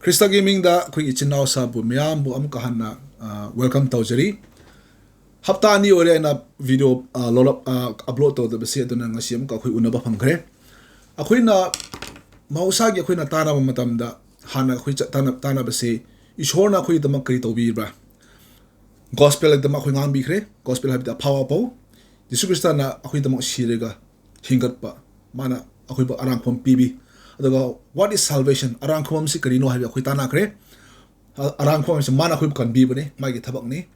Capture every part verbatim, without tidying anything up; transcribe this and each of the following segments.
ꯈ꯭ꯔꯤꯁꯇꯒꯤ ꯃꯤꯡꯗ ꯑꯩꯈꯣꯏꯒꯤ ꯏꯆꯤꯟ ꯏꯅꯥꯎꯁꯥꯕꯨ ꯃꯌꯥꯝꯕꯨ ꯑꯃꯨꯛꯀ ꯍꯟꯅ ꯋꯦꯜꯀꯝ ꯇꯧꯖꯔꯤ꯫ ꯍꯞꯇꯥ ꯑꯅꯤ ꯑꯣꯏꯔꯦ ꯑꯩꯅ ꯚꯤꯗꯤꯑꯣ ꯂꯣꯂꯞ ꯑꯞꯂꯣꯗ ꯇꯧꯗꯕꯁꯦ, ꯑꯗꯨꯅ ꯉꯁꯤ ꯑꯃꯨꯛꯀ ꯑꯩꯈꯣꯏ ꯎꯅꯕ ꯐꯪꯈ꯭ꯔꯦ꯫ ꯑꯩꯈꯣꯏꯅ ꯃꯍꯧꯁꯥꯒꯤ ꯑꯩꯈꯣꯏꯅ ꯇꯥꯟꯅꯕ ꯃꯇꯝꯗ ꯍꯥꯟꯅ ꯑꯩꯈꯣꯏ ꯆꯠ- ꯇꯥꯟꯅ- ꯇꯥꯟꯅꯕꯁꯦ, ꯏꯁꯣꯔꯅ ꯑꯩꯈꯣꯏꯒꯤꯗꯃꯛ ꯀꯔꯤ ꯇꯧꯕꯤꯕ꯭ꯔꯥ? ꯒꯣꯁꯄꯦꯜꯒꯤꯗꯃꯛ ꯑꯩꯈꯣꯏ ꯉꯥꯡꯕꯤꯈ꯭ꯔꯦ꯫ ꯒꯣꯁꯄꯦꯜ ꯍꯥꯏꯕꯗꯤ ꯑꯐꯥꯎ ꯑꯐꯥꯎ ꯖꯤꯁꯨ ꯈ꯭ꯔꯤꯁꯇꯅ ꯑꯩꯈꯣꯏꯒꯤꯗꯃꯛ ꯁꯤꯔꯒ ꯍꯤꯡꯒꯠꯄ, ꯃꯥꯅ ꯑꯩꯈꯣꯏꯕꯨ ꯑꯔꯥꯟꯈꯨꯝ ꯄꯤꯕꯤ꯫ ꯑꯗꯨꯒ what is salvation? ꯑꯔꯥꯟꯈꯨꯝ ꯑꯁꯤ ꯀꯔꯤꯅꯣ ꯍꯥꯏꯕ ꯑꯩꯈꯣꯏ ꯇꯥꯟꯅꯈ꯭ꯔꯦ꯫ ꯑ- ꯑꯔꯥꯟꯈꯨꯝ ꯍꯥꯏꯕꯁꯤ ꯃꯥꯅ ꯑꯩꯈꯣꯏꯕꯨ ꯀꯟꯕꯤꯕꯅꯤ, ꯃꯥꯒꯤ ꯊꯕꯛꯅꯤ꯫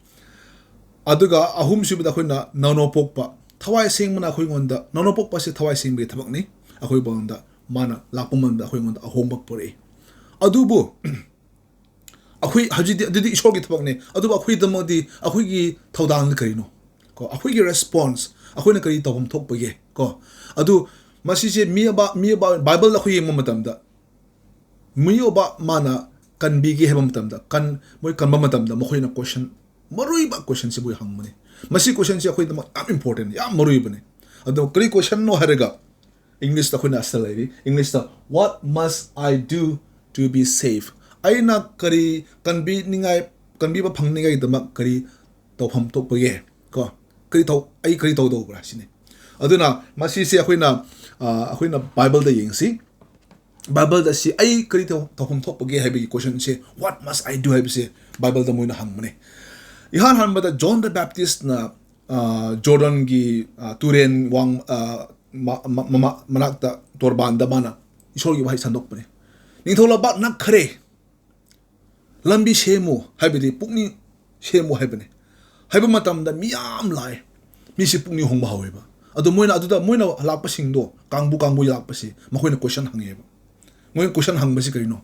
ꯑꯗꯨꯒ ꯑꯍꯨꯝꯁꯨꯕꯗ ꯑꯩꯈꯣꯏꯅ ꯅꯧꯅ ꯄꯣꯛꯄ, ꯊꯋꯥꯏ ꯁꯦꯡꯕꯅ ꯑꯩꯈꯣꯏꯉꯣꯟꯗ, ꯅꯧꯅ ꯄꯣꯛꯄ ꯑꯁꯤ ꯊꯋꯥꯏ ꯁꯦꯡꯕꯒꯤ ꯊꯕꯛꯅꯤ꯫ ꯑꯩꯈꯣꯏꯉꯣꯟꯗ ꯃꯥꯅ ꯂꯥꯛꯄ ꯃꯇꯝꯗ ꯑꯩꯈꯣꯏꯉꯣꯟꯗ ꯑꯍꯣꯡꯕ ꯄꯨꯔꯛꯏ꯫ ꯑꯗꯨꯕꯨ ꯑꯩꯈꯣꯏ ꯍꯧꯖꯤꯛꯇꯤ ꯑꯗꯨꯗꯤ ꯏꯁꯣꯔꯒꯤ ꯊꯕꯛꯅꯤ, ꯑꯗꯨꯕꯨ ꯑꯩꯈꯣꯏꯒꯤꯗꯃꯛꯇꯤ ꯑꯩꯈꯣꯏꯒꯤ ꯊꯧꯗꯥꯡꯗꯤ ꯀꯔꯤꯅꯣ? ꯀꯣ, ꯑꯩꯈꯣꯏꯒꯤ ꯔꯦꯁꯄꯣꯟꯁ, ꯑꯩꯈꯣꯏꯅ ꯀꯔꯤ ꯇꯧꯐꯝ ꯊꯣꯛꯄꯒꯦ? ꯀꯣ, ꯑꯗꯨ ꯃꯁꯤꯁꯦ ꯃꯤ ꯑꯃ, ꯃꯤ ꯑꯃ, ꯕꯥꯏꯕꯜꯗ ꯑꯩꯈꯣꯏ ꯌꯦꯡꯕ ꯃꯇꯝꯗ, ꯃꯤ ꯑꯃ ꯃꯥꯅ ꯀꯟꯕꯤꯒꯦ ꯍꯥꯏꯕ ꯃꯇꯝꯗ, ꯀꯟ- ꯃꯣꯏ ꯀꯟꯕ ꯃꯇꯝꯗ ꯃꯈꯣꯏꯅ ꯀꯣꯏꯁꯟ, ꯃꯔꯨꯑꯣꯏꯕ ꯀꯣꯏꯁꯟꯁꯤ ꯃꯣꯏ ꯍꯪꯕꯅꯤ꯫ ꯃꯁꯤ ꯀꯣꯏꯁꯟꯁꯤ ꯑꯩꯈꯣꯏꯒꯤꯗꯃꯛ ꯌꯥꯝ ꯏꯝꯄꯣꯔꯇꯦꯟ, ꯌꯥꯝ ꯃꯔꯨꯑꯣꯏꯕꯅꯤ꯫ ꯑꯗꯣ ꯀꯔꯤ ꯀꯣꯏꯁꯟꯅꯣ ꯍꯥꯏꯔꯒ, ꯏꯪꯂꯤꯁꯇ ꯑꯩꯈꯣꯏꯅ ꯑꯁꯤꯗ ꯂꯩꯔꯤ꯫ ꯏꯪꯂꯤꯁꯇ, "What must I do to be saved?" ꯑꯩꯅ ꯀꯔꯤ ꯀꯟꯕꯤꯅꯤꯡꯉꯥꯏ, ꯀꯟꯕꯤꯕ ꯐꯪꯅꯤꯡꯉꯥꯏꯒꯤꯗꯃꯛ ꯀꯔꯤ ꯇꯧꯐꯝ ꯊꯣꯛꯄꯒꯦ? ꯀꯣ, ꯀꯔꯤ ꯇꯧ-, ꯑꯩ ꯀꯔꯤ ꯇꯧꯗꯧꯕ꯭ꯔꯥ ꯁꯤꯅꯤ꯫ ꯑꯗꯨꯅ ꯃꯁꯤꯁꯦ ꯑꯩꯈꯣꯏꯅ, ꯑ, ꯑꯩꯈꯣꯏꯅ ꯕꯥꯏꯕꯜꯗ ꯌꯦꯡꯁꯤ꯫ ꯕꯥꯏꯕꯜꯗ ꯁꯤ ꯑꯩ ꯀꯔꯤ ꯇꯧ-, ꯇꯧꯐꯝ ꯊꯣꯛꯄꯒꯦ ꯍꯥꯏꯕꯒꯤ ꯀꯣꯏꯁꯟꯁꯦ, "What must I do?" ꯍꯥꯏꯕꯁꯦ ꯕꯥꯏꯕꯜꯗ ꯃꯣꯏꯅ ꯍꯪꯕꯅꯦ꯫ ꯏꯍꯥꯟ ꯍꯥꯟꯕꯗ ꯖꯣꯟ ꯗ ꯕꯦꯞꯇꯤꯁꯅ, ꯑ, ꯖꯣꯔꯗꯟꯒꯤ, ꯑ, ꯇꯨꯔꯦꯟ ꯋꯥꯡ-, ꯑ, ꯃ-, ꯃ-, ꯃ-, ꯃꯅꯥꯛꯇ ꯇꯣꯔꯕꯥꯟꯗ ꯃꯥꯅ ꯏꯁꯣꯔꯒꯤ ꯋꯥꯍꯩ ꯁꯟꯗꯣꯛꯄꯅꯦ꯫ "ꯅꯤꯡꯊꯧ ꯂꯩꯕꯥꯛ ꯅꯛꯈꯔꯦ, ꯂꯝꯕꯤ ꯁꯦꯝꯃꯨ" ꯍꯥꯏꯕꯗꯤ ꯄꯨꯛꯅꯤꯡ ꯁꯦꯝꯃꯨ ꯍꯥꯏꯕꯅꯦ꯫ ꯍꯥꯏꯕ ꯃꯇꯝꯗ ꯃꯤ ꯌꯥꯝ ꯂꯥꯛꯑꯦ, ꯃꯤꯁꯤ ꯄꯨꯛꯅꯤꯡ ꯍꯣꯡꯕ ꯍꯧꯋꯦꯕ꯫ ꯑꯗꯣ ꯃꯣꯏꯅ ꯑꯗꯨꯗ ꯃꯣꯏꯅ ꯂꯥꯛꯄꯁꯤꯡꯗꯣ, ꯀꯥꯡꯕꯨ ꯀꯥꯡꯕꯨ ꯂꯥꯛꯄꯁꯤ ꯃꯈꯣꯏꯅ ꯀꯣꯏꯁꯟ ꯍꯪꯉꯦꯕ꯫ ꯃꯣꯏꯅ ꯀꯣꯏꯁꯟ ꯍꯪꯕꯁꯤ ꯀꯔꯤꯅꯣ?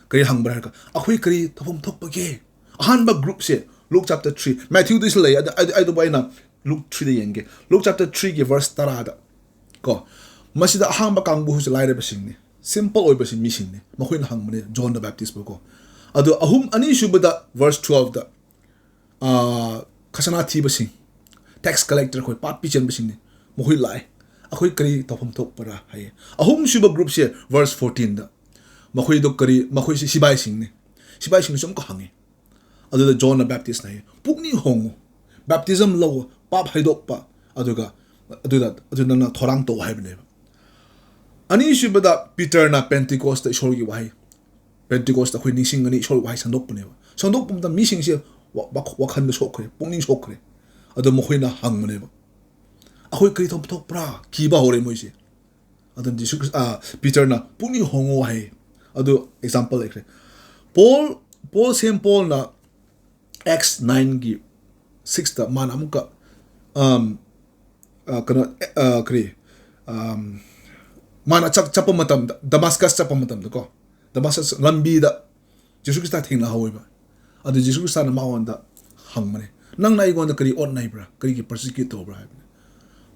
ꯀꯔꯤ ꯍꯪꯕ꯭ꯔꯥ ꯍꯥꯏꯔꯒ, "ꯑꯩꯈꯣꯏ ꯀꯔꯤ ꯇꯧꯐꯝ ꯊꯣꯛꯄꯒꯦ?" ꯑꯍꯥꯟꯕ ꯒ꯭ꯔꯨꯞꯁꯦ ꯂꯨꯛ ꯆꯦꯞꯇꯔ ꯊ꯭ꯔꯤ, ꯃꯦꯊ꯭ꯌꯨꯗꯁꯨ ꯂꯩ, ꯑꯗꯨ, ꯑꯗꯨ, ꯑꯗꯨꯕꯨ ꯑꯩꯅ ꯂꯨꯛ ꯊ꯭ꯔꯤꯗ ꯌꯦꯡꯒꯦ꯫ ꯂꯨꯛ ꯆꯦꯞꯇꯔ ꯊ꯭ꯔꯤꯒꯤ ꯚꯔꯁ ꯇꯔꯥꯗ ꯀꯣ, ꯃꯁꯤꯗ ꯑꯍꯥꯟꯕ ꯀꯥꯡꯕꯨꯁꯤ ꯂꯥꯏꯔꯕꯁꯤꯡꯅꯤ, ꯁꯤꯝꯄꯜ ꯑꯣꯏꯕꯁꯤ ꯃꯤꯁꯤꯡꯅꯤ꯫ ꯃꯈꯣꯏꯅ ꯍꯪꯕꯅꯦ ꯖꯣꯟ ꯗ ꯕꯦꯞꯇꯤꯁꯄꯨ ꯀꯣ꯫ ꯑꯗꯨ ꯑꯍꯨꯝ, ꯑꯅꯤꯁꯨꯕꯗ ꯚꯔꯁ ꯇꯨꯋꯦꯜꯐꯇ, ꯑ, ꯈꯖꯅꯥ ꯊꯤꯕꯁꯤꯡ, ꯇꯦꯛꯁ ꯀꯂꯦꯛꯇꯔ, ꯑꯩꯈꯣꯏ ꯄꯥꯞꯄꯤ ꯆꯦꯟꯕꯁꯤꯡꯅꯤ, ꯃꯈꯣꯏ ꯂꯥꯛꯑꯦ꯫ "ꯑꯩꯈꯣꯏ ꯀꯔꯤ ꯇꯧꯐꯝ ꯊꯣꯛꯄ꯭ꯔꯥ?" ꯍꯥꯏꯌꯦ꯫ ꯑꯍꯨꯝꯁꯨꯕ ꯒ꯭ꯔꯨꯞꯁꯦ ꯚꯔꯁ ꯐꯣꯔꯇꯤꯟꯗ, ꯃꯈꯣꯏꯗꯣ ꯀꯔꯤ, ꯃꯈꯣꯏꯁꯤ ꯁꯤꯕꯥꯏꯁꯤꯡꯅꯤ꯫ ꯁꯤꯕꯥꯏꯁꯤꯡꯅꯁꯨ ꯑꯃꯨꯛꯀ ꯍꯪꯉꯤ꯫ ꯑꯗꯨꯗ ꯖꯣꯟꯅ ꯕꯦꯞꯇꯤꯁꯅ ꯍꯥꯏꯌꯦ, "ꯄꯨꯛꯅꯤꯡ ꯍꯣꯡꯉꯨ, ꯕꯦꯞꯇꯤꯖꯝ ꯂꯧ, ꯄꯥꯞ ꯍꯩꯗꯣꯛꯄ, ꯑꯗꯨꯒ ꯑꯗꯨꯗ ꯑꯗꯨ ꯅꯪꯅ ꯊꯧꯔꯥꯡ ꯇꯧ" ꯍꯥꯏꯕꯅꯦꯕ꯫ ꯑꯅꯤꯁꯨꯕꯗ ꯄꯤꯇꯔꯅ ꯄꯦꯟꯇꯤꯀꯣꯁꯇ ꯏꯁꯣꯔꯒꯤ ꯋꯥꯍꯩ, ꯄꯦꯟꯇꯤꯀꯣꯁꯇ ꯑꯩꯈꯣꯏ ꯅꯤꯡꯁꯤꯡꯒꯅꯤ, ꯏꯁꯣꯔꯒꯤ ꯋꯥꯍꯩ ꯁꯟꯗꯣꯛꯄꯅꯦꯕ꯫ ꯁꯟꯗꯣꯛꯄ ꯃꯇꯝꯗ ꯃꯤꯁꯤꯡꯁꯦ ꯋꯥ-, ꯋꯥ-, ꯋꯥꯈꯜꯗ ꯁꯣꯛꯈ꯭ꯔꯦ, ꯄꯨꯛꯅꯤꯡ ꯁꯣꯛꯈ꯭ꯔꯦ꯫ ꯑꯗꯣ ꯃꯈꯣꯏꯅ ꯍꯪꯕꯅꯦꯕ, "ꯑꯩꯈꯣꯏ ꯀꯔꯤ ꯊꯧ-, ꯊꯣꯛꯄ꯭ꯔꯥ?" ꯀꯤꯕ ꯍꯧꯔꯦ ꯃꯣꯏꯁꯦ꯫ ꯑꯗꯨꯅ ꯖꯤꯁꯨ ꯈ꯭ꯔꯤꯁ-, ꯑ, ꯄꯤꯇꯔꯅ "ꯄꯨꯛꯅꯤꯡ ꯍꯣꯡꯉꯣ" ꯍꯥꯏ꯫ ꯑꯗꯨ ꯑꯦꯛꯖꯥꯝꯄꯜ ꯂꯩꯈ꯭ꯔꯦ꯫ ꯄꯣꯜ, ꯄꯣꯜ, ꯁꯦꯝ ꯄꯣꯜꯅ ꯑꯦꯛꯁ ꯅꯥꯏꯟꯒꯤ ꯁꯤꯛꯁꯇ ꯃꯥꯅ ꯑꯃꯨꯛꯀ, ꯑꯝ, ꯑ, ꯀꯩꯅꯣ, ꯑ, ꯀꯔꯤ, ꯑꯝ, ꯃꯥꯅ ꯆꯠ-, ꯆꯠꯄ ꯃꯇꯝꯗ, ꯗꯃꯥꯁꯀꯁ ꯆꯠꯄ ꯃꯇꯝꯗꯀꯣ, ꯗꯃꯥꯁꯀꯁ ꯂꯝꯕꯤꯗ ꯖꯤꯁꯨ ꯈ꯭ꯔꯤꯁꯇ ꯊꯦꯡꯅꯍꯧꯋꯦꯕ꯫ ꯑꯗꯨ ꯖꯤꯁꯨ ꯈ꯭ꯔꯤꯁꯇꯅ ꯃꯉꯣꯟꯗ ꯍꯪꯕꯅꯦ, "ꯅꯪꯅ ꯑꯩꯉꯣꯟꯗ ꯀꯔꯤ ꯑꯣꯠꯅꯩꯕ꯭ꯔꯥ? ꯀꯔꯤꯒꯤ persecute ꯇꯧꯕ꯭ꯔꯥ?" ꯍꯥꯏꯕꯅꯦ꯫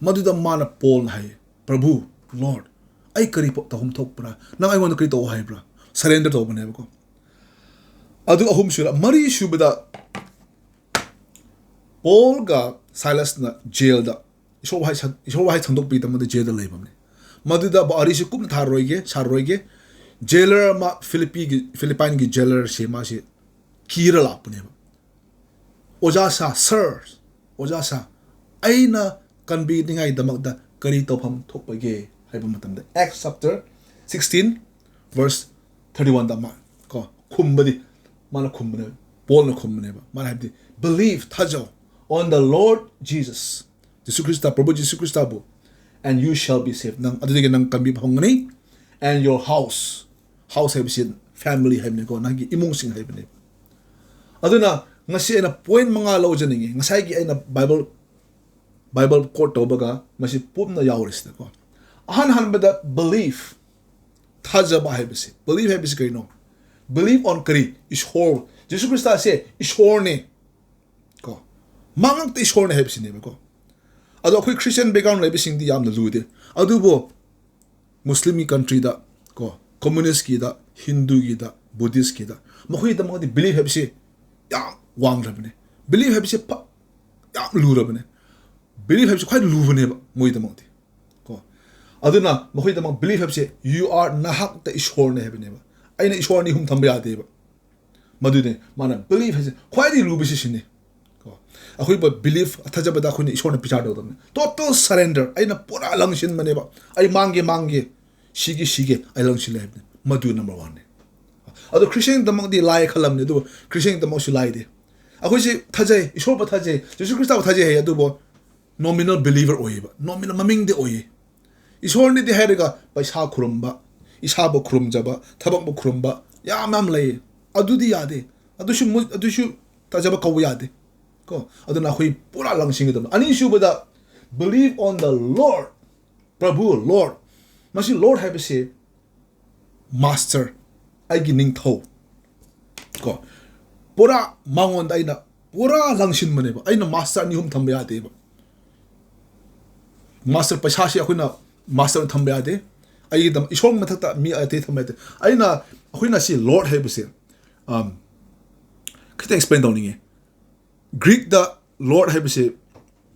ꯃꯗꯨꯗ ꯃꯥꯅ ꯄꯣꯜꯅ ꯍꯥꯏꯌꯦ, "ꯄ꯭ꯔꯚꯨ, Lord, ꯑꯩ ꯀꯔꯤ ꯄꯣ-, ꯇꯧꯐꯝ ꯊꯣꯛꯄ꯭ꯔꯥ? ꯅꯪ ꯑꯩꯉꯣꯟꯗ ꯀꯔꯤ ꯇꯧ ꯍꯥꯏꯕ꯭ꯔꯥ?" ꯁꯔꯦꯟꯗꯔ ꯇꯧꯕꯅꯦꯕꯀꯣ꯫ ꯑꯗꯨ ꯑꯍꯨꯝ ꯁꯨꯔ, ꯃꯔꯤ ꯁꯨꯕꯗ ꯄꯣꯜꯒ ꯁꯥꯏꯂꯁꯅ ꯖꯦꯜꯗ ꯏꯁꯣꯔ ꯋꯥꯍꯩ ꯁꯟ-, ꯏꯁꯣꯔ ꯋꯥꯍꯩ ꯁꯟꯗꯣꯛꯄꯤꯗꯃꯛꯇ ꯖꯦꯜꯗ ꯂꯩꯕꯅꯦ꯫ ꯃꯗꯨꯗ ꯋꯥꯔꯤꯁꯤ ꯀꯨꯞꯅ ꯊꯥꯔꯣꯏꯒꯦ, ꯁꯥꯔꯣꯏꯒꯦ꯫ ꯖꯦꯂꯔ ꯑꯃ, ꯐꯤꯂꯤꯄꯤꯒꯤ, ꯐꯤꯂꯤꯄꯥꯏꯟꯒꯤ ꯖꯦꯂꯔꯁꯦ ꯃꯥꯁꯦ ꯀꯤꯔ ꯂꯥꯛꯄꯅꯦꯕ꯫ "ꯑꯣꯖꯥ ꯁꯥ, sir, ꯑꯣꯖꯥ ꯁꯥ, ꯑꯩꯅ ꯀꯟꯕꯤꯅꯤꯡꯉꯥꯏꯗꯃꯛꯇ ꯀꯔꯤ ꯇꯧꯐꯝ ꯊꯣꯛꯄꯒꯦ?" ꯍꯥꯏꯕ ꯃꯇꯝꯗ, Acts chapter sixteen, verse thirty-oneꯗ ꯃꯥ, ꯀꯣ, ꯈꯨꯝꯕꯗꯤ, ꯃꯥꯅ ꯈꯨꯝꯕꯅꯦꯕ, ꯄꯣꯜꯅ ꯈꯨꯝꯕꯅꯦꯕ꯫ ꯃꯥꯅ ꯍꯥꯏꯕꯗꯤ, "Believe, ꯊꯥꯖꯧ, on the Lord Jesus, ꯖꯤꯁꯨ ꯈ꯭ꯔꯤꯁꯇ, ꯄ꯭ꯔꯚꯨ ꯖꯤꯁꯨ ꯈ꯭ꯔꯤꯁꯇꯕꯨ, and you shall be saved, ꯅꯪ ꯑꯗꯨꯗꯒꯤ ꯅꯪ ꯀꯟꯕꯤꯕ ꯐꯪꯒꯅꯤ, and your house." House ꯍꯥꯏꯕꯁꯤ family ꯍꯥꯏꯕꯅꯤꯀꯣ, ꯅꯪꯒꯤ ꯏꯃꯨꯡꯁꯤꯡ ꯍꯥꯏꯕꯅꯦꯕ꯫ ꯑꯗꯨꯅ ꯉꯁꯤ ꯑꯩꯅ point ꯃꯉꯥ ꯂꯧꯖꯅꯤꯡꯉꯤ꯫ ꯉꯁꯥꯏꯒꯤ ꯑꯩꯅ Bible, Bible quote ꯇꯧꯕꯒ ꯃꯁꯤ ꯄꯨꯟꯅ ꯌꯥꯎꯔꯤꯁꯤꯗꯀꯣ꯫ ꯑꯍꯥꯟ ꯑꯍꯥꯟꯕꯗ belief, ꯊꯥꯖꯕ ꯍꯥꯏꯕꯁꯤ꯫ Belief ꯍꯥꯏꯕꯁꯤ ꯀꯔꯤꯅꯣ? Believe on ꯀꯔꯤ? ꯏꯁꯣꯔ꯫ ꯖꯤꯁꯨ ꯈ꯭ꯔꯤꯁꯇꯁꯦ ꯏꯁꯣꯔꯅꯦ꯫ ꯀꯣ, ꯃꯥ ꯉꯥꯛꯇ ꯏꯁꯣꯔꯅꯦ ꯍꯥꯏꯕꯁꯤꯅꯦꯕꯀꯣ꯫ ꯑꯗꯣ ꯑꯩꯈꯣꯏ Christian background ꯂꯩꯕꯁꯤꯡꯗꯤ ꯌꯥꯝꯅ ꯂꯨꯗꯦ꯫ ꯑꯗꯨꯕꯨ ꯃꯨꯁꯂꯤꯝꯒꯤ countryꯗ, ꯀꯣ, communistꯀꯤꯗ, ꯍꯤꯟꯗꯨꯒꯤꯗ, Buddhistꯀꯤꯗ, ꯃꯈꯣꯏꯒꯤꯗꯃꯛꯇꯗꯤ belief ꯍꯥꯏꯕꯁꯤ ꯌꯥꯝ ꯋꯥꯡꯈ꯭ꯔꯕꯅꯦ꯫ Belief ꯍꯥꯏꯕꯁꯤ ꯐ-, ꯌꯥꯝ ꯂꯨꯔꯕꯅꯦ꯫ Belief ꯍꯥꯏꯕꯁꯤ ꯈ꯭ꯋꯥꯏ ꯂꯨꯕꯅꯦꯕ ꯃꯣꯏꯒꯤꯗꯃꯛꯇꯤ꯫ ꯀꯣ, ꯑꯗꯨꯅ ꯃꯈꯣꯏꯒꯤꯗꯃꯛ belief ꯍꯥꯏꯕꯁꯤ, "You are, ꯅꯍꯥꯛꯇ ꯏꯁꯣꯔꯅꯦ" ꯍꯥꯏꯕꯅꯦꯕ꯫ ꯑꯩꯅ ꯏꯁꯣꯔ ꯑꯅꯤ ꯑꯍꯨꯝ ꯊꯝꯕ ꯌꯥꯗꯦꯕ꯫ ꯃꯗꯨꯅꯦ ꯃꯥꯅ belief ꯍꯥꯏꯁꯦ ꯈ꯭ꯋꯥꯏꯗꯒꯤ ꯂꯨꯕꯁꯤ ꯁꯤꯅꯤ꯫ ꯀꯣ, ꯑꯩꯈꯣꯏꯕꯨ belief, ꯊꯥꯖꯕꯗ ꯑꯩꯈꯣꯏꯅ ꯏꯁꯣꯔꯅ ꯄꯤꯆꯥꯔ ꯇꯧꯗꯕꯅꯤ꯫ Total surrender, ꯑꯩꯅ ꯄꯨꯔꯥ ꯂꯪꯁꯤꯟꯕꯅꯦꯕ꯫ ꯑꯩ ꯃꯥꯡꯒꯦ ꯃꯥꯡꯒꯦ, ꯁꯤꯒꯦ ꯁꯤꯒꯦ, ꯑꯩ ꯂꯪꯁꯤꯜꯂꯦ ꯍꯥꯏꯕꯅꯤ꯫ ꯃꯗꯨ number one ꯅꯤ꯫ ꯑꯗꯣ ꯈ꯭ꯔꯤꯁꯇꯤꯌꯥꯟꯗꯃꯛꯇꯤ ꯂꯥꯏ ꯈꯜꯂꯝꯅꯤ, ꯑꯗꯨꯕꯨ ꯈ꯭ꯔꯤꯁꯇꯤꯌꯥꯟꯗꯃꯛꯁꯨ ꯂꯥꯏꯗꯦ꯫ ꯑꯩꯈꯣꯏꯁꯤ ꯊꯥꯖꯩ, ꯏꯁꯣꯔꯕꯨ ꯊꯥꯖꯩ, ꯖꯤꯁꯨ ꯈ꯭ꯔꯤꯁꯇꯕꯨ ꯊꯥꯖꯩ ꯍꯥꯏ, ꯑꯗꯨꯕꯨ nominal believer ꯑꯣꯏꯌꯦꯕ, nominal ꯃꯃꯤꯡꯗꯤ ꯑꯣꯏꯌꯦ꯫ ꯏꯁꯣꯔꯅꯤꯗꯤ ꯍꯥꯏꯔꯒ ꯄꯩꯁꯥ ꯈꯨꯔꯨꯝꯕ, ꯏꯁꯥꯕꯨ ꯈꯨꯔꯨꯝꯖꯕ, ꯊꯕꯛꯄꯨ ꯈꯨꯔꯨꯝꯕ, ꯌꯥꯝ ꯌꯥꯝ ꯂꯩꯌꯦ꯫ ꯑꯗꯨꯗꯤ ꯌꯥꯗꯦ꯫ ꯑꯗꯨꯁꯨ ꯃꯨ-, ꯑꯗꯨꯁꯨ ꯊꯥꯖꯕ ꯀꯧꯕ ꯌꯥꯗꯦ꯫ ꯀꯣ, ꯑꯗꯨꯅ ꯑꯩꯈꯣꯏ ꯄꯨꯔꯥ ꯂꯪꯁꯤꯟꯒꯗꯕꯅꯤ꯫ ꯑꯅꯤꯁꯨꯕꯗ, believe on the Lord꯫ ꯄ꯭ꯔꯚꯨ, Lord꯫ ꯃꯁꯤ Lord ꯍꯥꯏꯕꯁꯤ master, ꯑꯩꯒꯤ ꯅꯤꯡꯊꯧ꯫ ꯀꯣ, ꯄꯨꯔꯥ ꯃꯉꯣꯟꯗ ꯑꯩꯅ ꯄꯨꯔꯥ ꯂꯪꯁꯤꯟꯕꯅꯦꯕ꯫ ꯑꯩꯅ master ꯑꯅꯤ ꯑꯍꯨꯝ ꯊꯝꯕ ꯌꯥꯗꯦꯕ꯫ Master, ꯄꯩꯁꯥꯁꯤ ꯑꯩꯈꯣꯏꯅ master ꯊꯝꯕ ꯌꯥꯗꯦ꯫ ꯑꯩꯒꯤꯗꯃꯛ ꯏꯁꯣꯔꯒꯤ ꯃꯊꯛꯇ ꯃꯤ ꯑꯇꯩ ꯊꯝꯕ ꯌꯥꯗꯦ꯫ ꯑꯩꯅ, ꯑꯩꯈꯣꯏꯅ ꯁꯤ Lord ꯍꯥꯏꯕꯁꯦ, um, ꯈꯤꯇꯪ explain ꯇꯧꯅꯤꯡꯉꯦ꯫ Greek ꯇ Lord ꯍꯥꯏꯕꯁꯦ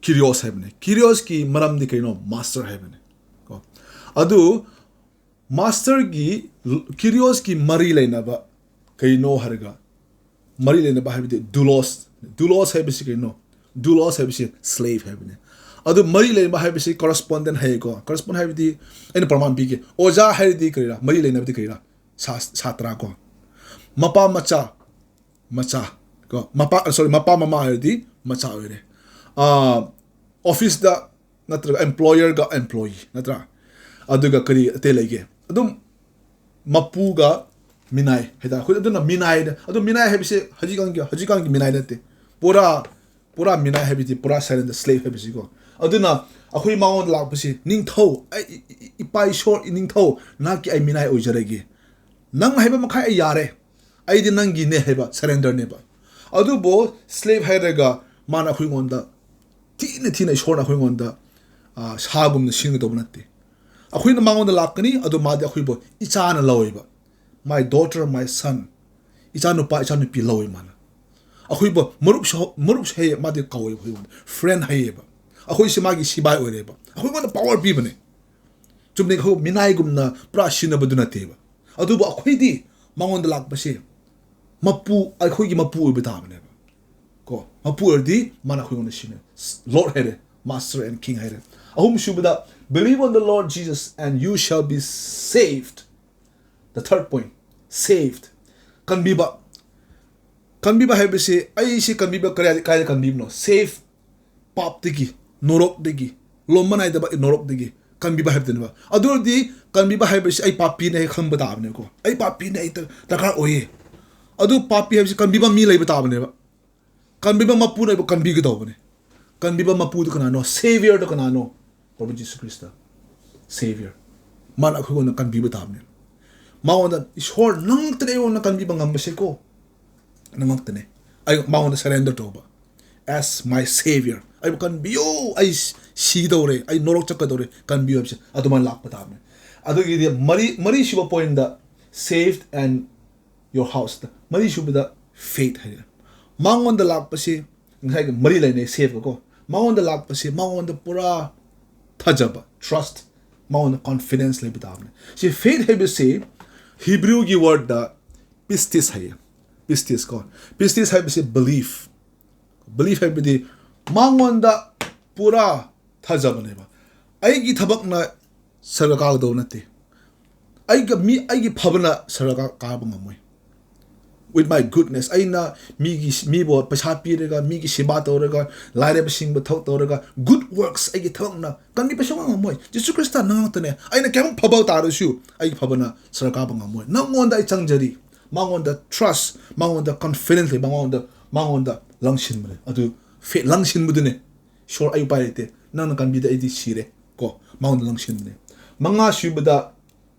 Kyrios ꯍꯥꯏꯕꯅꯦ꯫ Kyrios ꯀꯤ ꯃꯔꯝꯗꯤ ꯀꯩꯅꯣ? Master ꯍꯥꯏꯕꯅꯦ꯫ ꯀꯣ, ꯑꯗꯨ master ꯒꯤ, Kyrios ꯀꯤ ꯃꯔꯤ ꯂꯩꯅꯕ ꯀꯩꯅꯣ ꯍꯥꯏꯔꯒ, ꯃꯔꯤ ꯂꯩꯅꯕ ꯍꯥꯏꯕꯗꯤ doulos꯫ Doulos ꯍꯥꯏꯕꯁꯤ ꯀꯩꯅꯣ? Doulos ꯍꯥꯏꯕꯁꯤ slave ꯍꯥꯏꯕꯅꯦ꯫ ꯑꯗꯨ ꯃꯔꯤ ꯂꯩꯅꯕ ꯍꯥꯏꯕꯁꯤ correspondent ꯍꯥꯏꯌꯦꯀꯣ꯫ Correspond ꯍꯥꯏꯕꯗꯤ ꯑꯩꯅ ꯄ꯭ꯔꯃꯥꯟ ꯄꯤꯒꯦ꯫ ꯑꯣꯖꯥ ꯍꯥꯏꯔꯗꯤ ꯀꯔꯤꯔꯥ? ꯃꯔꯤ ꯂꯩꯅꯕꯗꯤ ꯀꯔꯤꯔꯥ? ꯁꯥ-, ꯁꯥꯇ꯭ꯔ ꯀꯣ꯫ ꯃꯄꯥ ꯃꯆꯥ, ꯃꯆꯥ ꯀꯣ꯫ ꯃꯄꯥ, sorry, ꯃꯄꯥ ꯃꯃꯥ ꯍꯥꯏꯔꯗꯤ ꯃꯆꯥ ꯑꯣꯏꯔꯦ꯫ ꯑꯥ, office ꯇ ꯅꯠꯇ꯭ꯔꯒ employer ꯒ employee, ꯅꯠꯇ꯭ꯔꯥ? ꯑꯗꯨꯒ ꯀꯔꯤ ꯑꯇꯩ ꯂꯩꯒꯦ? ꯑꯗꯨꯝ ꯃꯄꯨꯒ ꯃꯤꯅꯥꯏ ꯍꯥꯏꯇꯥꯔꯦ꯫ ꯑꯩꯈꯣꯏ ꯑꯗꯨꯅ ꯃꯤꯅꯥꯏꯗ, ꯑꯗꯨ ꯃꯤꯅꯥꯏ ꯍꯥꯏꯕꯁꯦ ꯍꯧꯖꯤꯛꯀꯥꯟꯒꯤ, ꯍꯧꯖꯤꯛꯀꯥꯟꯒꯤ ꯃꯤꯅꯥꯏ ꯅꯠꯇꯦ꯫ ꯄꯨꯔꯥ, ꯄꯨꯔꯥ ꯃꯤꯅꯥꯏ ꯍꯥꯏꯕꯗꯤ ꯄꯨꯔꯥ surrender, slave ꯍꯥꯏꯕꯁꯤꯀꯣ꯫ ꯑꯗꯨꯅ ꯑꯩꯈꯣꯏ ꯃꯉꯣꯟꯗ ꯂꯥꯛꯄꯁꯤ, "ꯅꯤꯡꯊꯧ, ꯑꯩ, ꯏ-, ꯏ-, ꯏꯄꯥ ꯏꯁꯣꯔ, ꯅꯤꯡꯊꯧ, ꯅꯍꯥꯛꯀꯤ ꯑꯩ ꯃꯤꯅꯥꯏ ꯑꯣꯏꯖꯔꯒꯦ꯫ ꯅꯪ ꯍꯥꯏꯕ ꯃꯈꯥꯏ ꯑꯩ ꯌꯥꯔꯦ꯫ ꯑꯩꯗꯤ ꯅꯪꯒꯤꯅꯦ" ꯍꯥꯏꯕ surrender ꯅꯦꯕ꯫ ꯑꯗꯨꯕꯨ slave ꯍꯥꯏꯔꯒ ꯃꯥꯅ ꯑꯩꯈꯣꯏꯉꯣꯟꯗ ꯊꯤꯅ ꯊꯤꯅ ꯏꯁꯣꯔꯅ ꯑꯩꯈꯣꯏꯉꯣꯟꯗ, ꯑ, ꯁꯥꯒꯨꯝꯅ ꯁꯤꯟꯒꯗꯧꯕ ꯅꯠꯇꯦ꯫ ꯑꯩꯈꯣꯏꯅ ꯃꯉꯣꯟꯗ ꯂꯥꯛꯀꯅꯤ, ꯑꯗꯨ ꯃꯥꯗꯤ ꯑꯩꯈꯣꯏꯕꯨ ꯏꯆꯥꯅ ꯂꯧꯋꯦꯕ꯫ "My daughter, my son", ꯏꯆꯥꯅꯨꯄꯥ, ꯏꯆꯥꯅꯨꯄꯤ ꯂꯧꯋꯦ ꯃꯥꯅ꯫ ꯑꯩꯈꯣꯏꯕꯨ ꯃꯔꯨꯞꯁꯨ, ꯃꯔꯨꯞꯁꯨ ꯍꯩꯌꯦ, ꯃꯥꯗꯤ ꯀꯧꯋꯦꯕ ꯑꯩꯈꯣꯏꯕꯨ꯫ Friend ꯍꯩꯌꯦꯕ꯫ ꯑꯩꯈꯣꯏꯁꯤ ꯃꯥꯒꯤ ꯁꯤꯕꯥꯏ ꯑꯣꯏꯔꯦꯕ꯫ ꯑꯩꯈꯣꯏꯉꯣꯟꯗ power ꯄꯤꯕꯅꯦ꯫ ꯆꯨꯝꯅꯩ ꯑꯩꯈꯣꯏ ꯃꯤꯅꯥꯏꯒꯨꯝꯅ ꯄꯨꯔꯥ ꯁꯤꯟꯅꯕꯗꯨ ꯅꯠꯇꯦꯕ꯫ ꯑꯗꯨꯕꯨ ꯑꯩꯈꯣꯏꯗꯤ ꯃꯉꯣꯟꯗ ꯂꯥꯛꯄꯁꯦ ꯃꯄꯨ, ꯑꯩꯈꯣꯏꯒꯤ ꯃꯄꯨ ꯑꯣꯏꯕ ꯇꯥꯕꯅꯦꯕ꯫ ꯀꯣ, ꯃꯄꯨ ꯑꯣꯏꯔꯗꯤ ꯃꯥꯅ ꯑꯩꯈꯣꯏꯉꯣꯟꯗ ꯁꯤꯅꯦ꯫ Lord ꯍꯥꯏꯔꯦ, Master and King ꯍꯥꯏꯔꯦ꯫ ꯑꯍꯨꯝꯁꯨꯕꯗ, "Believe on the Lord Jesus and you shall be saved." The third point, saved. ꯀꯟꯕꯤꯕ꯫ ꯀꯟꯕꯤꯕ ꯍꯥꯏꯕꯁꯤ, ꯑꯩꯁꯤ ꯀꯟꯕꯤꯕ ꯀꯗꯥꯏ-, ꯀꯥꯏꯗ ꯀꯟꯕꯤꯕꯅꯣ? Save, ꯄꯥꯞꯇꯒꯤ, ꯅꯣꯔꯣꯛꯇꯒꯤ, ꯂꯣꯝꯕ ꯅꯥꯏꯗꯕ ꯅꯣꯔꯣꯛꯇꯒꯤ ꯀꯟꯕꯤꯕ ꯍꯥꯏꯕꯗꯨꯅꯦꯕ꯫ ꯑꯗꯨ ꯑꯣꯏꯔꯗꯤ ꯀꯟꯕꯤꯕ ꯍꯥꯏꯕꯁꯤ ꯑꯩ ꯄꯥꯄꯤꯅꯦ ꯍꯥꯏ ꯈꯪꯕ ꯇꯥꯕꯅꯦꯀꯣ꯫ ꯑꯩ ꯄꯥꯄꯤꯅꯦ, ꯑꯩ ꯗꯔꯀꯥꯔ ꯑꯣꯏꯌꯦ꯫ ꯑꯗꯨ ꯄꯥꯄꯤ ꯍꯥꯏꯕꯁꯤ ꯀꯟꯕꯤꯕ ꯃꯤ ꯂꯩꯕ ꯇꯥꯕꯅꯦꯕ꯫ ꯀꯟꯕꯤꯕ ꯃꯄꯨꯅ ꯑꯩꯕꯨ ꯀꯟꯕꯤꯒꯗꯧꯕꯅꯦ꯫ ꯀꯟꯕꯤꯕ ꯃꯄꯨꯗꯨ ꯀꯅꯥꯅꯣ? Saviorꯗꯨ ꯀꯅꯥꯅꯣ? ꯄ꯭ꯔꯚꯨ ꯖꯤꯁꯨ ꯈ꯭ꯔꯤꯁꯇ꯫ Savior꯫ ꯃꯥꯅ ꯑꯩꯈꯣꯏꯉꯣꯟꯗ ꯀꯟꯕꯤꯕ ꯇꯥꯕꯅꯦ꯫ ꯃꯉꯣꯟꯗ, "ꯏꯁꯣꯔ, ꯅꯪ ꯉꯥꯛꯇꯅꯦ ꯑꯩꯉꯣꯟꯗ ꯀꯟꯕꯤꯕ ꯉꯝꯕꯁꯦꯀꯣ꯫ ꯅꯪ ꯉꯥꯛꯇꯅꯦ꯫" ꯑꯩ ꯃꯉꯣꯟꯗ surrender ꯇꯧꯕ꯫ "As my Savior, ꯑꯩꯕꯨ ꯀꯟꯕꯤꯌꯨ, ꯑꯩ ꯁꯤꯗꯧꯔꯦ, ꯑꯩ ꯅꯣꯔꯣꯛ ꯆꯠꯀꯗꯧꯔꯦ, ꯀꯟꯕꯤꯌꯨ" ꯍꯥꯏꯕꯁꯦ ꯑꯗꯨꯃꯥꯏꯅ ꯂꯥꯛꯄ ꯇꯥꯕꯅꯦ꯫ ꯑꯗꯨꯒꯤꯗꯤ ꯃꯔꯤ-, ꯃꯔꯤꯁꯨꯕ pointꯗ, saved and your houseꯇ꯫ ꯃꯔꯤꯁꯨꯕꯗ faith ꯍꯥꯏꯔꯦ꯫ ꯃꯉꯣꯟꯗ ꯂꯥꯛꯄꯁꯤ, ꯉꯁꯥꯏꯒꯤ ꯃꯔꯤ ꯂꯩꯅꯩ saveꯀ ꯀꯣ꯫ ꯃꯉꯣꯟꯗ ꯂꯥꯛꯄꯁꯤ ꯃꯉꯣꯟꯗ ꯄꯨꯔꯥ ꯊꯥꯖꯕ, trust, ꯃꯉꯣꯟꯗ confidence ꯂꯩꯕ ꯇꯥꯕꯅꯦ꯫ ꯁꯤ faith ꯍꯥꯏꯕꯁꯤ Hebrewꯒꯤ wordꯗ pistis ꯍꯥꯏꯌꯦ꯫ Pistis ꯀꯣ꯫ Pistis ꯍꯥꯏꯕꯁꯤ belief꯫ Belief ꯍꯥꯏꯕꯗꯤ ꯃꯉꯣꯟꯗ ꯄꯨꯔꯥ ꯊꯥꯖꯕꯅꯦꯕ꯫ ꯑꯩꯒꯤ ꯊꯕꯛꯅ ꯁꯔꯒ ꯀꯥꯒꯗꯧꯕ ꯅꯠꯇꯦ꯫ ꯑꯩꯒ ꯃꯤ, ꯑꯩꯒꯤ ꯐꯕꯅ ꯁꯔꯒ ꯀꯥꯕ ꯉꯝꯃꯣꯏ꯫ With my goodness, ꯑꯩꯅ ꯃꯤꯒꯤ, ꯃꯤꯕꯨ ꯄꯩꯁꯥ ꯄꯤꯔꯒ, ꯃꯤꯒꯤ ꯁꯦꯕꯥ ꯇꯧꯔꯒ, ꯂꯥꯏꯔꯕꯁꯤꯡꯕꯨ ꯊꯕꯛ ꯇꯧꯔꯒ, good works, ꯑꯩꯒꯤ ꯊꯕꯛꯅ ꯀꯟꯕꯤꯕ ꯁꯨꯡꯉꯝ ꯉꯝꯃꯣꯏ꯫ ꯖꯤꯁꯨ ꯈ꯭ꯔꯤꯁꯇ ꯅꯪ ꯉꯥꯛꯇꯅꯦ꯫ ꯑꯩꯅ ꯀꯌꯥꯃꯨꯛ ꯐꯕ ꯇꯥꯔꯁꯨ ꯑꯩꯒꯤ ꯐꯕꯅ ꯁꯔꯒ ꯀꯥꯕ ꯉꯝꯃꯣꯏ꯫ ꯅꯪꯉꯣꯟꯗ ꯑꯩ ꯆꯪꯖꯔꯤ꯫ ꯃꯉꯣꯟꯗ trust, ꯃꯉꯣꯟꯗ confidence ꯂꯩ, ꯃꯉꯣꯟꯗ, ꯃꯉꯣꯟꯗ ꯂꯪꯁꯤꯟꯕꯅꯦ꯫ ꯑꯗꯨ faith, ꯂꯪꯁꯤꯟꯕꯗꯨꯅꯦ꯫ "ꯏꯁꯣꯔ, ꯑꯩ ꯎꯄꯥꯏ ꯂꯩꯇꯦ, ꯅꯪꯅ ꯀꯟꯕꯤꯗ ꯑꯩꯗꯤ ꯁꯤꯔꯦ" ꯀꯣ, ꯃꯉꯣꯟꯗ ꯂꯪꯁꯤꯟꯕꯅꯦ꯫ ꯃꯉꯥ ꯁꯨꯕꯗ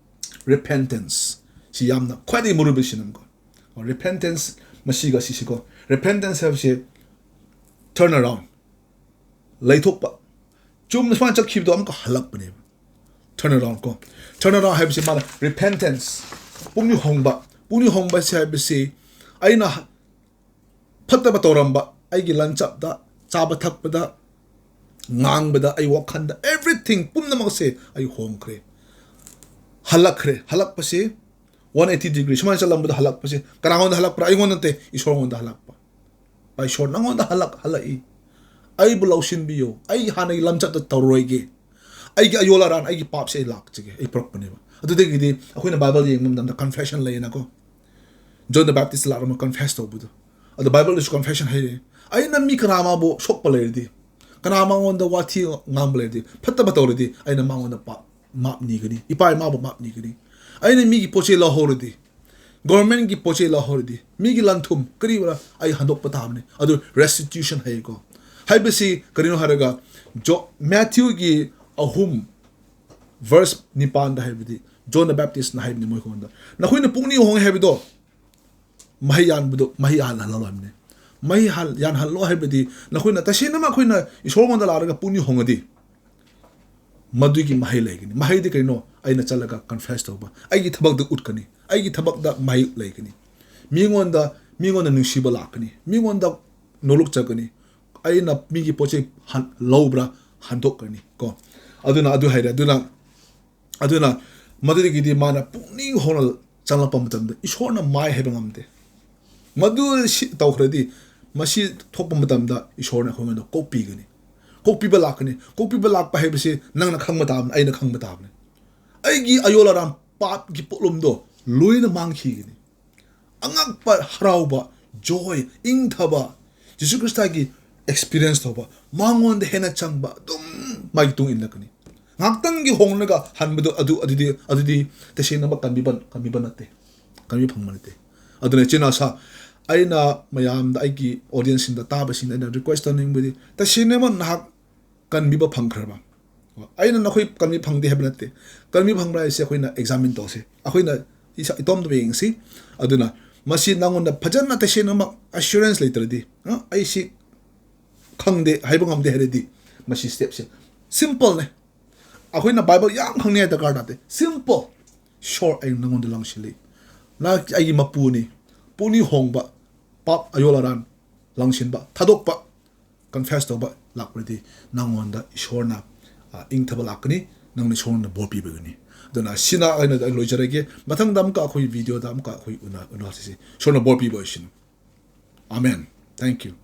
repentance꯫ ꯁꯤ ꯌꯥꯝꯅ ꯈ꯭ꯋꯥꯏꯗꯒꯤ ꯃꯔꯨꯑꯣꯏꯕ ꯁꯤꯅꯦꯀꯣ꯫ Repentance, ꯃꯁꯤꯒ ꯁꯤꯁꯤꯀꯣ꯫ Repentance ꯍꯥꯏꯕꯁꯦ turn around, ꯂꯩꯊꯣꯛꯄ꯫ ꯆꯨꯝꯅ ꯁꯨꯃꯥꯏꯅ ꯆꯠꯈꯤꯕꯗꯣ ꯑꯃꯨꯛꯀ ꯍꯜꯂꯛꯄꯅꯦꯕ꯫ Turn around ꯀꯣ꯫ Turn around ꯍꯥꯏꯕꯁꯤ ꯃꯥꯅ repentance, ꯄꯨꯛꯅꯤꯡ ꯍꯣꯡꯕ꯫ ꯄꯨꯛꯅꯤꯡ ꯍꯣꯡꯕ ꯍꯥꯏꯕꯁꯤ ꯑꯩꯅ ꯐꯠꯇꯕ ꯇꯧꯔꯝꯕ, ꯑꯩꯒꯤ ꯂꯟꯆꯠꯇ, ꯆꯥꯕ ꯊꯛꯄꯗ, ꯉꯥꯡꯕꯗ, ꯑꯩ ꯋꯥꯈꯜꯗ, everything ꯄꯨꯝꯅꯃꯛꯁꯦ ꯑꯩ ꯍꯣꯡꯈ꯭ꯔꯦ꯫ ꯍꯜꯂꯛꯈ꯭ꯔꯦ꯫ ꯍꯜꯂꯛꯄꯁꯤ One eighty degree ꯁꯨꯃꯥꯏꯅ ꯆꯠꯂꯝꯕꯗꯣ ꯍꯜꯂꯛꯄꯁꯦ ꯀꯅꯥꯉꯣꯟꯗ ꯍꯜꯂꯛꯄ꯭ꯔꯥ? ꯑꯩꯉꯣꯟꯗ ꯅꯠꯇꯦ, ꯏꯁꯣꯔꯉꯣꯟꯗ ꯍꯜꯂꯛꯄ꯫ "ꯏꯁꯣꯔ, ꯅꯪꯉꯣꯟꯗ ꯍꯜꯂꯛ ꯍꯜꯂꯛꯏ꯫ ꯑꯩꯕꯨ ꯂꯧꯁꯤꯟꯕꯤꯌꯨ꯫ ꯑꯩ ꯍꯥꯟꯅꯒꯤ ꯂꯝꯆꯠꯇ ꯇꯧꯔꯣꯏꯒꯦ꯫ ꯑꯩꯒꯤ ꯑꯌꯣꯜ ꯑꯔꯥꯟ, ꯑꯩꯒꯤ ꯄꯥꯞꯁꯦ ꯑꯩ ꯂꯥꯛꯆꯒꯦ, ꯑꯩ ꯄꯨꯔꯛꯄꯅꯦꯕ"꯫ ꯑꯗꯨꯗꯒꯤꯗꯤ ꯑꯩꯈꯣꯏꯅ ꯕꯥꯏꯕꯜ ꯌꯦꯡꯕ ꯃꯇꯝꯗ ꯀꯟꯐꯦꯁꯟ ꯂꯩꯌꯦꯅꯀꯣ꯫ ꯖꯣꯟ ꯗ ꯕꯦꯞꯇꯤꯁ ꯂꯥꯛꯂꯝꯃ ꯀꯟꯐꯦꯁ ꯇꯧꯕꯗꯣ꯫ ꯑꯗꯣ ꯕꯥꯏꯕꯜꯗꯁꯨ ꯀꯟꯐꯦꯁꯟ ꯍꯥꯏꯌꯦ꯫ "ꯑꯩꯅ ꯃꯤ ꯀꯅꯥ ꯑꯃꯕꯨ ꯁꯣꯛꯄ ꯂꯩꯔꯗꯤ, ꯀꯅꯥ ꯃꯉꯣꯟꯗ ꯋꯥꯊꯤ ꯉꯥꯡꯕ ꯂꯩꯔꯗꯤ, ꯐꯠꯇꯕ ꯇꯧꯔꯗꯤ, ꯑꯩꯅ ꯃꯉꯣꯟꯗ ꯄꯥꯞ ꯃꯥꯞ ꯅꯤꯒꯅꯤ, ꯏꯄꯥ ꯏꯃꯥꯕꯨ ꯃꯥꯞ ꯅꯤꯒꯅꯤ꯫ ꯑꯩꯅ ꯃꯤꯒꯤ ꯄꯣꯠ ꯆꯩ ꯂꯧꯍꯧꯔꯗꯤ, ꯒꯣꯔꯃꯦꯟꯒꯤ ꯄꯣꯠ ꯆꯩ ꯂꯧꯍꯧꯔꯗꯤ, ꯃꯤꯒꯤ ꯂꯟ ꯊꯨꯝ ꯀꯔꯤ ꯀꯔꯥ ꯑꯩ ꯍꯟꯗꯣꯛꯄ ꯇꯥꯕꯅꯤ"꯫ ꯑꯗꯨ ꯔꯦꯁꯇꯤꯇ꯭ꯌꯨꯁꯟ ꯍꯥꯏꯌꯦꯀꯣ꯫ ꯍꯥꯏꯕꯁꯤ ꯀꯔꯤꯅꯣ ꯍꯥꯏꯔꯒ, ꯖꯣ ꯃꯦꯊ꯭ꯌꯨꯒꯤ ꯑꯍꯨꯝ ꯚꯔꯁ ꯅꯤꯄꯥꯟꯗ ꯍꯥꯏꯕꯗꯤ, ꯖꯣꯟ ꯗ ꯕꯦꯞꯇꯤꯁꯅ ꯍꯥꯏꯕꯅꯤ ꯃꯣꯏꯉꯣꯟꯗ, "ꯅꯈꯣꯏꯅ ꯄꯨꯛꯅꯤꯡ ꯍꯣꯡꯉꯦ ꯍꯥꯏꯕꯗꯣ ꯃꯍꯩ ꯌꯥꯟꯕꯗꯣ, ꯃꯍꯩ ꯌꯥꯜꯍꯜꯂꯣ" ꯍꯥꯏꯕꯅꯤ꯫ ꯃꯍꯩ ꯍꯥꯜ-, ꯌꯥꯟꯍꯜꯂꯣ ꯍꯥꯏꯕꯗꯤ ꯅꯈꯣꯏꯅ ꯇꯁꯦꯡꯅꯃꯛ ꯑꯩꯈꯣꯏꯅ ꯏꯁꯣꯔꯉꯣꯟꯗ ꯂꯥꯛꯂꯒ ꯄꯨꯛꯅꯤꯡ ꯍꯣꯡꯉꯗꯤ ꯃꯗꯨꯒꯤ ꯃꯍꯩ ꯂꯩꯒꯅꯤ꯫ ꯃꯍꯩꯗꯤ ꯀꯔꯤꯅꯣ? ꯑꯩꯅ ꯆꯠꯂꯒ ꯀꯟꯐꯦꯁ ꯇꯧꯕ, ꯑꯩꯒꯤ ꯊꯕꯛꯇ ꯎꯠꯀꯅꯤ, ꯑꯩꯒꯤ ꯊꯕꯛꯇ ꯃꯍꯩ ꯂꯩꯒꯅꯤ꯫ ꯃꯤꯉꯣꯟꯗ, ꯃꯤꯉꯣꯟꯗ ꯅꯨꯡꯁꯤꯕ ꯂꯥꯛꯀꯅꯤ, ꯃꯤꯉꯣꯟꯗ ꯅꯣꯂꯨꯛꯆꯒꯅꯤ, ꯑꯩꯅ ꯃꯤꯒꯤ ꯄꯣꯠ ꯆꯩ ꯍꯟ-, ꯂꯧꯕ꯭ꯔꯥ ꯍꯟꯗꯣꯛꯀꯅꯤ ꯀꯣ꯫ ꯑꯗꯨꯅ ꯑꯗꯨ ꯍꯥꯏꯔꯦ꯫ ꯑꯗꯨꯅ, ꯑꯗꯨꯅ ꯃꯗꯨꯗꯒꯤꯗꯤ ꯃꯥꯅ ꯄꯨꯛꯅꯤꯡ ꯍꯣꯡꯅ ꯆꯪꯂꯛꯄ ꯃꯇꯝꯗ ꯏꯁꯣꯔꯅ ꯃꯥꯏ ꯍꯥꯏꯕ ꯉꯝꯗꯦ꯫ ꯃꯗꯨ ꯁꯤ ꯇꯧꯈ꯭ꯔꯗꯤ, ꯃꯁꯤ ꯊꯣꯛꯄ ꯃꯇꯝꯗ ꯏꯁꯣꯔꯅ ꯑꯩꯈꯣꯏꯉꯣꯟꯗ ꯀꯣꯛꯄꯤꯒꯅꯤ꯫ ꯀꯣꯛꯄꯤꯕ ꯂꯥꯛꯀꯅꯤ꯫ ꯀꯣꯛꯄꯤꯕ ꯂꯥꯛꯄ ꯍꯥꯏꯕꯁꯤ ꯅꯪꯅ ꯈꯪꯕ ꯇꯥꯕꯅꯤ, ꯑꯩꯅ ꯈꯪꯕ ꯇꯥꯕꯅꯤ꯫ ꯑꯩꯒꯤ ꯑꯌꯣꯜ ꯑꯔꯥꯟ ꯄꯥꯞꯀꯤ ꯄꯣꯠꯂꯨꯝꯗꯣ ꯂꯣꯏꯅ ꯃꯥꯡꯈꯤꯒꯅꯤ꯫ ꯑꯉꯛꯄ ꯍꯔꯥꯎꯕ, ꯖꯣꯏ, ꯏꯪꯊꯕ, ꯖꯤꯁꯨ ꯈ꯭ꯔꯤꯁꯇꯒꯤ ꯑꯦꯛꯁꯄꯤꯔꯤꯌꯦꯟꯁ ꯇꯧꯕ, ꯃꯉꯣꯟꯗ ꯍꯦꯟꯅ ꯆꯪꯕ, ꯑꯗꯨꯝ ꯃꯥꯒꯤ ꯇꯨꯡ ꯏꯜꯂꯛꯀꯅꯤ꯫ ꯉꯥꯏꯍꯥꯛꯇꯪꯒꯤ ꯍꯣꯡꯂꯒ ꯍꯟꯕꯗꯣ, ꯑꯗꯨ, ꯑꯗꯨꯗꯤ, ꯑꯗꯨꯗꯤ ꯇꯁꯦꯡꯅꯃꯛ ꯀꯟꯕꯤꯕ, ꯀꯟꯕꯤꯕ ꯅꯠꯇꯦ, ꯀꯟꯕꯤꯕ ꯐꯪꯕ ꯅꯠꯇꯦ꯫ ꯑꯗꯨꯅ ꯏꯆꯤꯟ ꯏꯅꯥꯎꯁꯥ, ꯑꯩꯅ ꯃꯌꯥꯝꯗ, ꯑꯩꯒꯤ ꯑꯣꯗꯤꯌꯦꯟꯁꯁꯤꯡꯗ, ꯇꯥꯕꯁꯤꯡꯗ ꯑꯩꯅ ꯔꯤꯀ꯭ꯋꯦꯁ ꯇꯧꯅꯤꯡꯕꯗꯤ, ꯇꯁꯦꯡꯅꯃꯛ ꯅꯍꯥꯛ ꯀꯟꯕꯤꯕ ꯐꯪꯈ꯭ꯔꯕ? ꯑꯩꯅ ꯅꯈꯣꯏ ꯀꯟꯕꯤ ꯐꯪꯗꯦ ꯍꯥꯏꯕ ꯅꯠꯇꯦ꯫ ꯀꯟꯕꯤ ꯐꯪꯕ꯭ꯔꯥ ꯍꯥꯏꯁꯦ ꯑꯩꯈꯣꯏꯅ ꯑꯦꯛꯖꯥꯃꯤꯟ ꯇꯧꯁꯦ꯫ ꯑꯩꯈꯣꯏꯅ ꯏꯁꯥ ꯏꯇꯣꯝꯇ ꯌꯦꯡꯁꯤ꯫ ꯑꯗꯨꯅ ꯃꯁꯤ ꯅꯪꯉꯣꯟꯗ ꯐꯖꯅ ꯇꯁꯦꯡꯅꯃꯛ ꯑꯦꯁꯨꯔꯦꯟꯁ ꯂꯩꯇ꯭ꯔꯗꯤ, ꯑ, ꯑꯩ ꯁꯤ ꯈꯪꯗꯦ, ꯍꯥꯏꯕ ꯉꯝꯗꯦ ꯍꯥꯏꯔꯗꯤ, ꯃꯁꯤ ꯁ꯭ꯇꯦꯞꯁꯦ ꯁꯤꯝꯄꯜꯅꯦ꯫ ꯑꯩꯈꯣꯏꯅ ꯕꯥꯏꯕꯜ ꯌꯥꯝ ꯈꯪꯅꯤꯡꯉꯥꯏ ꯗꯔꯀꯥꯔ ꯇꯥꯗꯦ꯫ ꯁꯤꯝꯄꯜ꯫ "ꯏꯁꯣꯔ, ꯑꯩ ꯅꯪꯉꯣꯟꯗ ꯂꯪꯁꯤꯜꯂꯤ꯫ ꯅꯍꯥꯛ ꯑꯩꯒꯤ ꯃꯄꯨꯅꯤ꯫ ꯄꯨꯛꯅꯤꯡ ꯍꯣꯡꯕ, ꯄꯥꯞ ꯑꯌꯣꯜ ꯑꯔꯥꯟ ꯂꯪꯁꯤꯟꯕ, ꯊꯥꯗꯣꯛꯄ, ꯀꯟꯐꯦꯁ ꯇꯧꯕ ꯂꯥꯛꯄꯗꯤ ꯅꯪꯉꯣꯟꯗ ꯏꯁꯣꯔꯅ, ꯑ, ꯏꯪꯊꯕ ꯂꯥꯛꯀꯅꯤ, ꯅꯪꯅ ꯏꯁꯣꯔꯅ ꯕꯣꯔ ꯄꯤꯕꯒꯅꯤ"꯫ ꯑꯗꯨꯅ ꯁꯤꯅ ꯑꯩꯅ ꯂꯣꯏꯖꯔꯒꯦ꯫ ꯃꯊꯪꯗ ꯑꯃꯨꯛꯀ ꯑꯩꯈꯣꯏ videoꯗ ꯑꯃꯨꯛꯀ ꯑꯩꯈꯣꯏ ꯎꯅ ꯎꯅꯁꯤ꯫ ꯏꯁꯣꯔꯅ ꯕꯣꯔ ꯄꯤꯕ ꯑꯣꯏꯁꯅꯨ꯫ Amen. Thank you.